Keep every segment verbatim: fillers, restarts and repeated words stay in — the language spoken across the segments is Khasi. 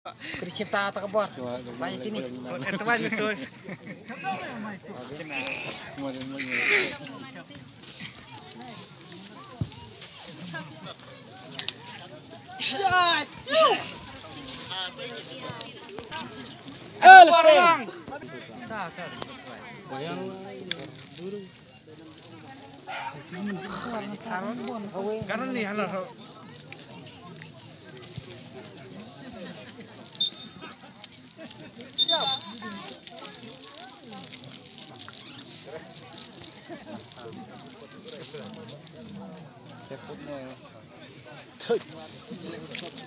Kri shim ta ta ka bor. Ba tini. Ka tuan tu. El Seng.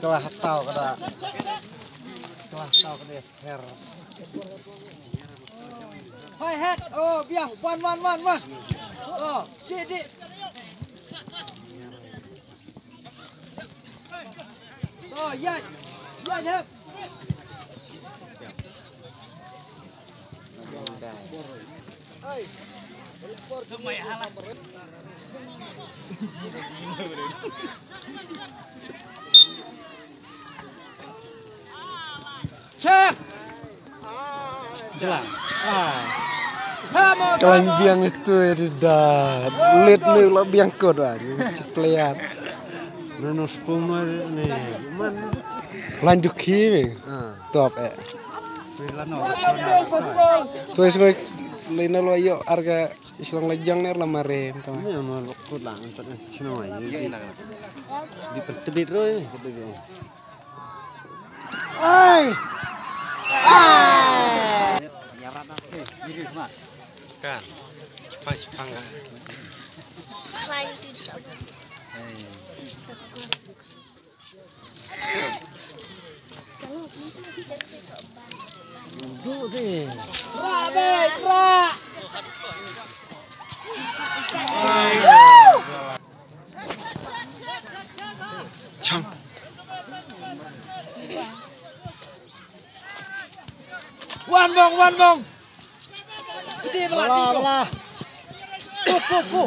Ka la hataw ka da. Ka la hataw ka da ser. Hai het. Oh, biang. Wan, wan, wan, wan. Oh, di, di. Oh, yai. Yai het. Check. Jalan. Ah. Kalang biang itu ya di da. Lit ni lah biang ko dah. Cek pelian. Nanu sepuluh ni. Man. Lanjut ki. Ah. Top eh. Tuh, soi lina lo yo arga islong lajang ner la mare. Ni ma lo kut lang antat sino ai. Di pentebit ro. Ai. Ai. Kan. Pas pangga. Khlain tu di Sabah. Chang. Wan mong, wan mong. Di belah, di belah. Ku, ku, ku.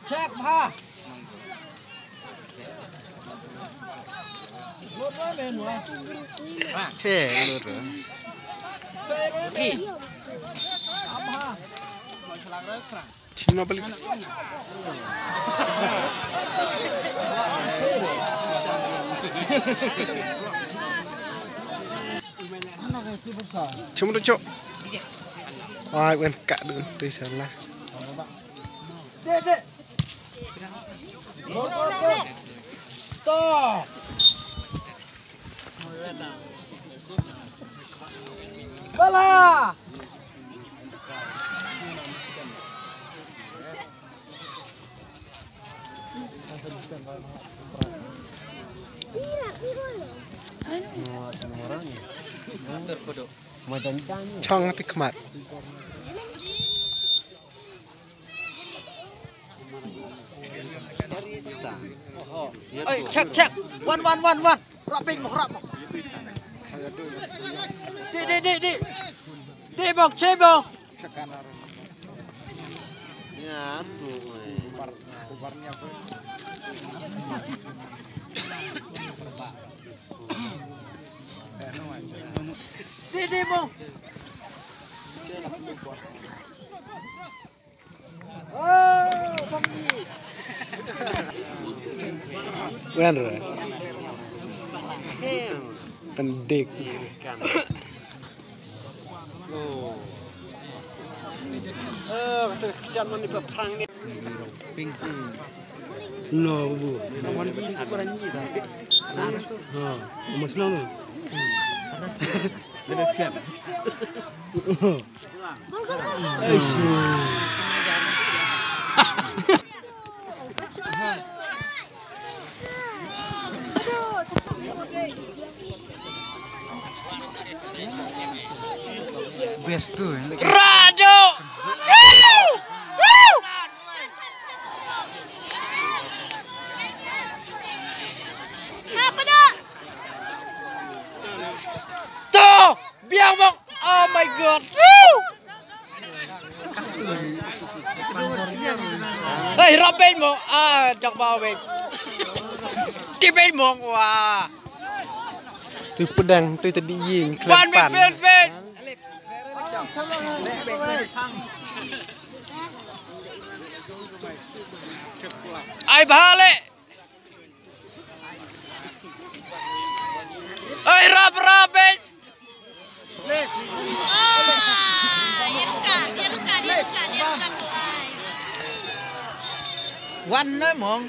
Check, ha. Check, lur. Chino balik. Chum tu chok. Wah, wen kak dun tu salah. Stop. Bala. Chong ti khmat. Oi, check, check. One, one, one, one. Rap ping mo, rap mo. Di, di, di, di. Di bok, che bok. Di, di mo. Wen re. Pendik. Oh. Eh, kata kejan mani ba perang ni. Ping. No, bu. Ha, mas no. Ada siap. Best tu, eh, lagi. Rado! Woo! Woo! Ha, pada! Hey, Robin mo. Ah, jak mau wei. Kibin mo wa. Tu pedang tu tadi yin. Wan midfield, Ben. Ai bhale. Ai rap rap, Ben. Wan na mong.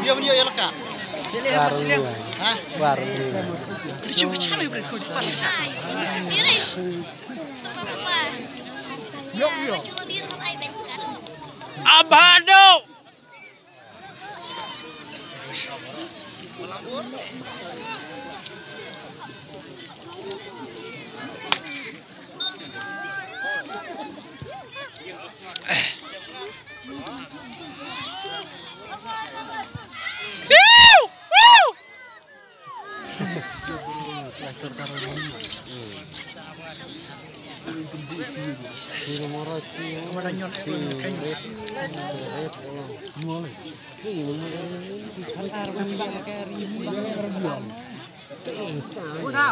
Dia punya ya leka. Baru. Ha? Baru. Dia cuba cakap lagi berikut. Yok yok. Abado.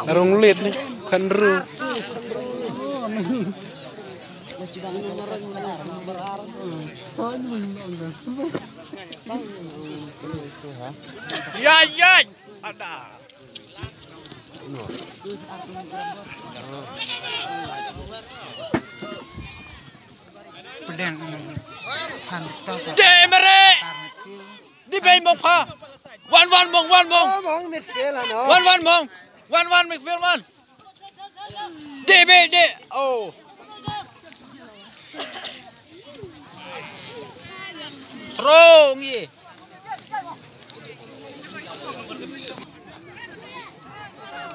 Rung lit ni kan ru. Ya ya. Ada. Pedang. Demere. Di bay mong pha. Wan wan mong wan mong. Oh, mong midfield ano. Wan wan mong. Wan wan midfield wan. Di bay di. Oh. Rong ye.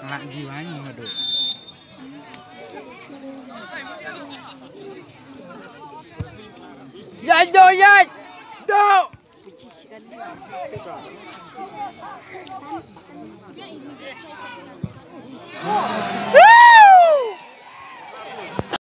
Lak jiwa ni ngadu. Ya jo ya. Do.